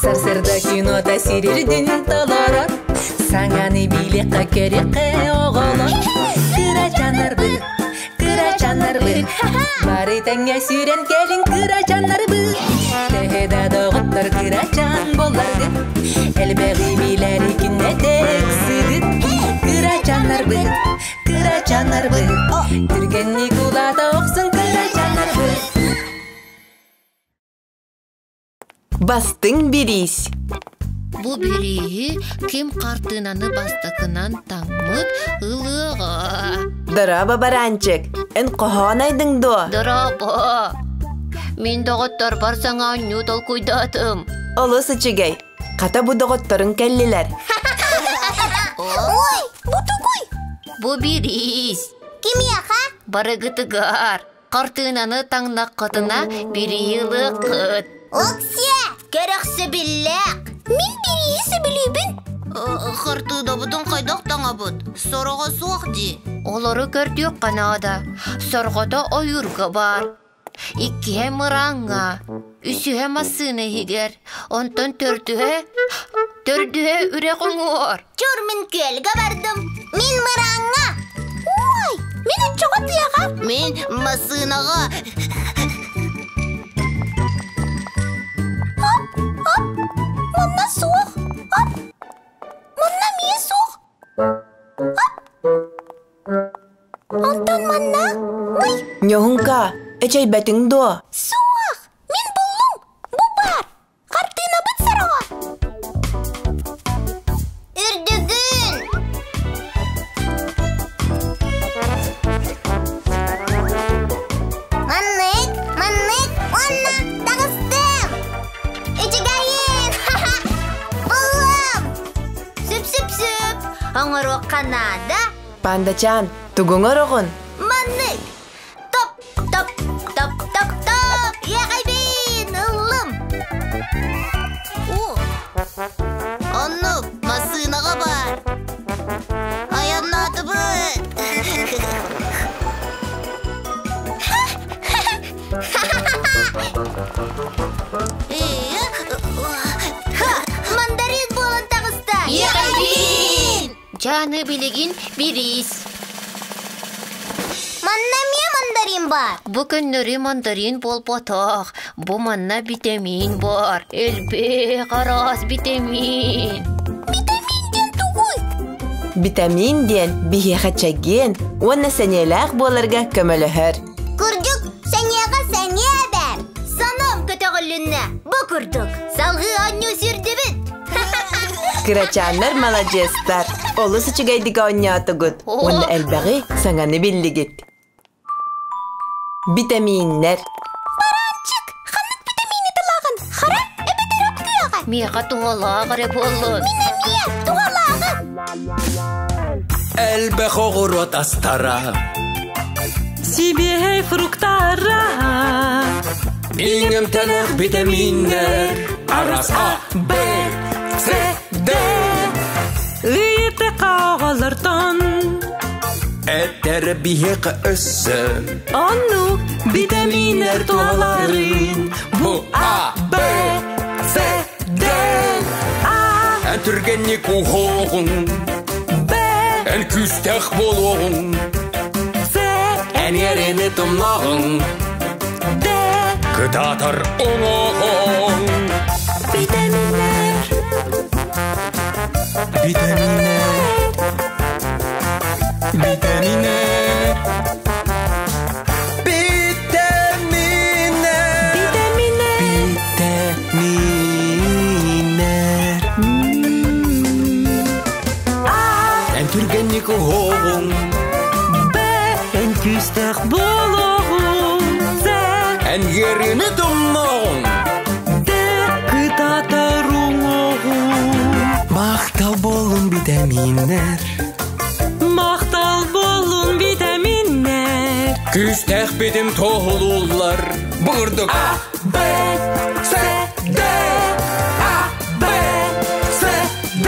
Сарсыарда кинота сирирдин толорор Саҥаны билиэххэ көрүөххэ оҕолор Кырачааннарбыт, кырачааннарбыт Бары тэҥҥэ сүүрэн кэлиҥ кырачааннарбыт Төһө да доҕоттор кырачаан буолларгыт Элбэҕи билэри күннэтэ ыксыгыт Кырачааннарбыт, кырачааннарбыт Түргэнник улаата охсун кырачааннарбыт Бастыҥ бириис Бу бирииһи ким хартыынаны бастакынан таҥмыт ылыаҕа. Дорообо, бараанчык! Эн хоһоон айдыҥ дуо? Дорообо! Мин доҕотторбор саҥа оонньуу толкуйдаатым. Олус үчүгэй. Хата бу доҕотторуҥ кэллилэр. Ой, бу тугуй? Бу бириис. Кимиэхэ? Барыгытыгар. Хартыынаны таҥнаххытына бирииһи ылыаххыт. Оксия, кэрэхсэбиллээх. Мин бирииһи сөбүлүүбүн. Хартыынабытын хайдах таҥабыт? Сороҕо суох дии. Олору көрдүөххэ наада. Сорҕото ойуурга баар. Иккиһэ мырааҥҥа, үсүһэ массыына иһигэр, онтон төрдүһэ, төрдүһэ үрэх уҥуор. Чур мин күөлгэ бардым. Мин мырааҥҥа. Ой, мин оччоҕо тыаҕа. Мин массыынаҕа. Оп, оп, манна суох. Оп, манна эмиэ суох. Оп. Онтон манна, ый. Ньоһуҥка, эчэйбэтиҥ дуо? Суох, мин буллум. Бу баар. Хартыынабыт сороҕо. Үрдүгүн! Маннык, маннык уонна таҕыстым. Үчүгэйин! Буллум! Сүп-сүп-сүп! Оҥоруохха наада. Пандачаан, тугуҥ ороҕун? Маннык! Топ, топ, топ, топ, топ! Иэҕэйбин, ыллым! О, оннук, массыынаҕа бар. Айаннаатыбыт! Мандарин буолан таҕыста! Иэҕэйбин! Дьааны билигин бириис. Манна эмиэ мандарин баар. Бу көннөрү мандарин буолбатах. Бу манна битэмиин бар. Элбэх араас битэмиин. Битэмиин диэн тугуй? Битэмиин диэн биһиэхэ чэгиэн уонна сэниэлээх буоларга көмөлөһөр. Кырдьык, сэниэҕэ сэниэ эбэр. Санаам көтөҕүлүннэ. Бу курдук. Салгыы оонньуу сүүрдүбүт. Кырачааннар маладьыастар. Олус үчүгэйдик оонньоотугут уонна элбэҕи саҥаны биллигит. Битэмииннэр. Бараанчык, ханнык битэмиини талаҕын? Хара эбэтэр от күөҕэ? Миэхэ туһалаах эрэ буоллун. Мин эмиэ туһалааҕы. Элбэх оҕуруот астара. Сибиэһэй фруктара. Иҥэмтэлээх битэмииннэр. Арас А, Б, С, Д. Ыйытык оҕолортон. Этэр биһиэхэ өссө. Оннук битэмииннэр туһаларын. Бу А, Б, С, Д. А, Эн түргэнник уһуоҕуҥ. Б, Эн күүстээх буолуоҕуҥ. С, Эн эрэни тумнаҕыҥ. Д. Кытаатар оҥоһуҥ. Витаминнэр. Витаминнэр. Витаминнэр. Витаминнэр. Витаминнэр. Витаминнэр. А, Эн түргэнник уһуоҕуҥ. Б, эн күүстээх буолуоҕуҥ. С, Эн ыарыыны тумнуоҕуҥ. Д, кытаатар уҥуоҕуҥ. Махтал буоллун витаминнэр. Махтал буоллун витаминнэр. Күүстээх битим туоһулууллар. Бурдук А, Б, С, Д. А, Б, С, Д.